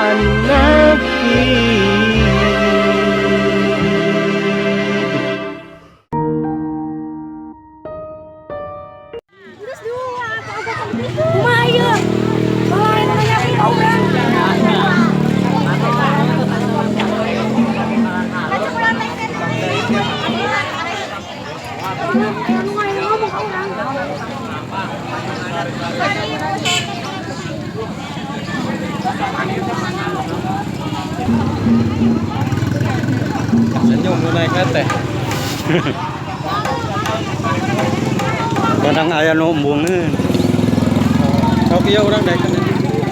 An-Nasyid. Terus dua, kumaha ieu? Lain nanya ka urang. Anu ngomong ka urang. Senyum nu naik teh. Kadang aya nu embungeun. Sok ieu urang daekeun.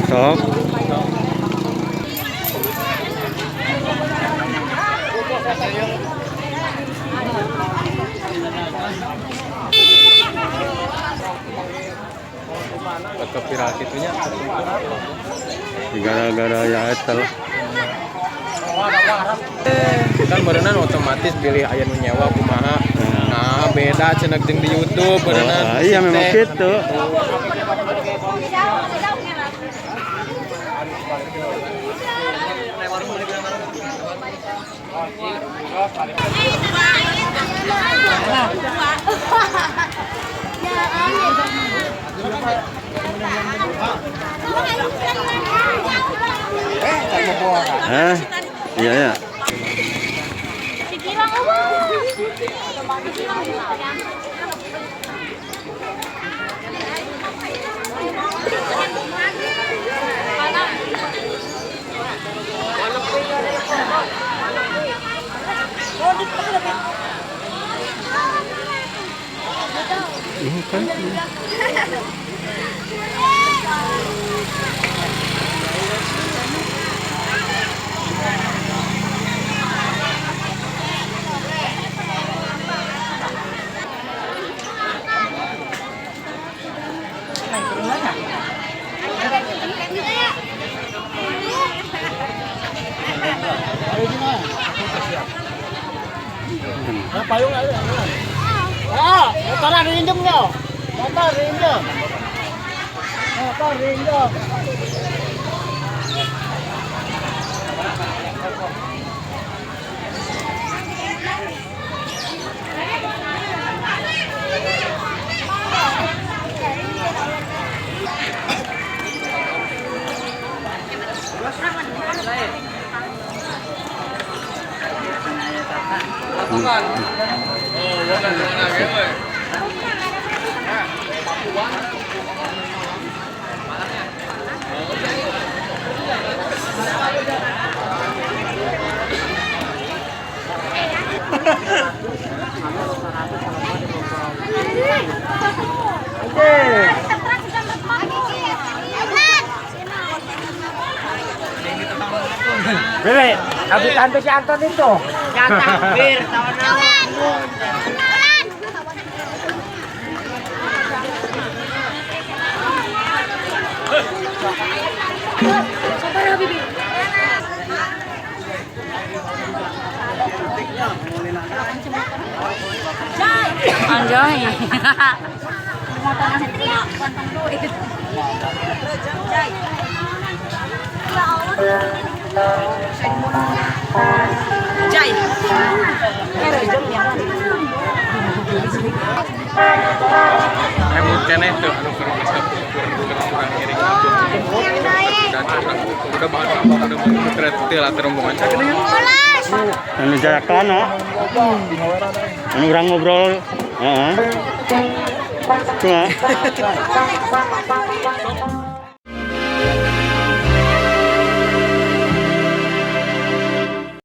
Sok. Ke viral kitu nya. Gara-gara ya eta lah. Kan berenang otomatis pilih aya nu nyewa kumaha. Nah, beda cenah jeung di YouTube berenang. Oh, iya memang gitu. Hah? Iya ya. Ini kan. Payung ada. Ah, motor diinjem yo. Motor diinjem. Motor diinjem. Bele, habis antu si Anton itu. Bir, Sabar Habibi. Anjoy. Jai. Emut keneh tuh anu keur geus kapungkur keur urang ngiring ngabung. Dan urang udah bahan apa udah mau keren teu lah rombongan cak geuning. Anu Jayaklana. Anu urang ngobrol. Heeh. Kumaha?